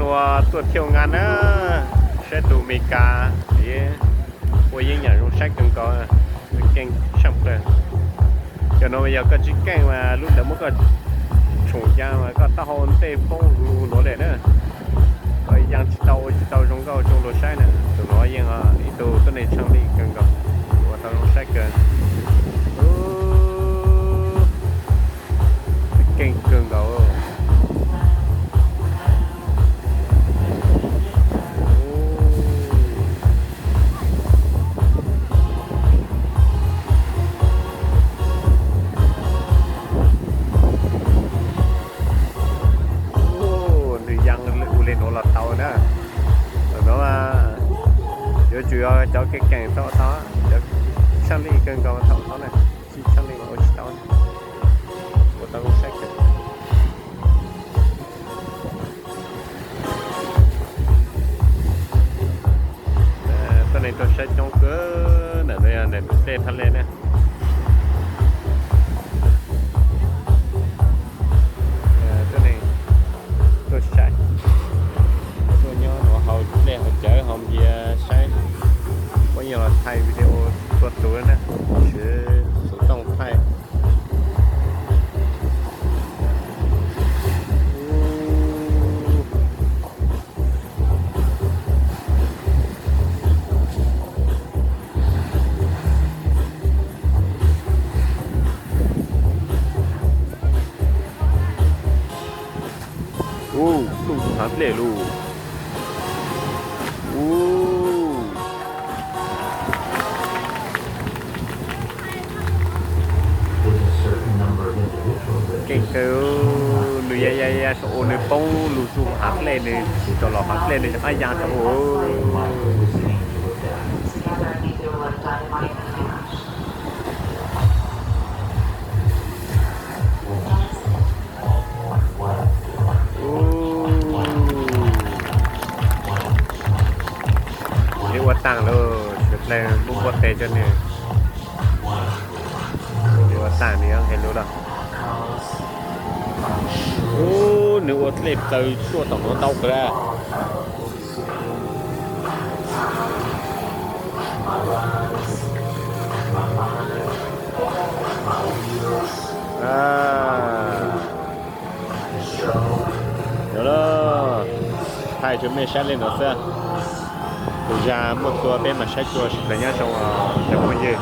Ua tuaj thiaj nqa na, saib tus Meskas, ua yeeb yam zoo saib kawg nkaus, keej tshaj plaws. Cov no yog koj tsis keej mas lub ntawd muab koj tshoom ya mas koj taub hau ntej poob hu nuav li na. Koj yeej tsis tau ua tsis tau zoo nkauj zoo luag saib na. Tus nuav yeej ib tug tuab neeg tshaj lij kawg nkaus, ua tau zoo saib kawg. Keej kawg nkaus. Nws yaa ua li nuav los tau na. Nuav yuav tsum yog cov kev keem tau tau, cov tshaj lij kawg nkaus tau tau na, tsis tshaj lij mas ua tsis tau. Ua tau zoo saib kawg. Tuab neeg tuaj saib coob kawg, ntawm no yog ntawm tus dej Thaj Lej na. Tuab neeg tuaj saib, tuaj nyob nuav haus dlej haus cawv haus npias saib, puab yeej los thaij video tua tus na, siv xov tooj thaij. Ub, tuaj hav dlej lauj. Ub. Keej kawg, nws ya ya ya ua nws poob lug txug hav dlej, nws tsis tau los hav dlej nws rov qab ya rau ub. Nws ua taag lauj, sawv dlawg muab npuaj tes rua nws. Nws ua taag nws hais lus lawm. Ub, nws ua dlej plaws tuaj tom nuav ntau kawg. Thaij rua mej saib le nuav xwb. Lwm zag muaj txug peb mam saib dlua, sawv dlawg nyob zoo os cov phooj ywg.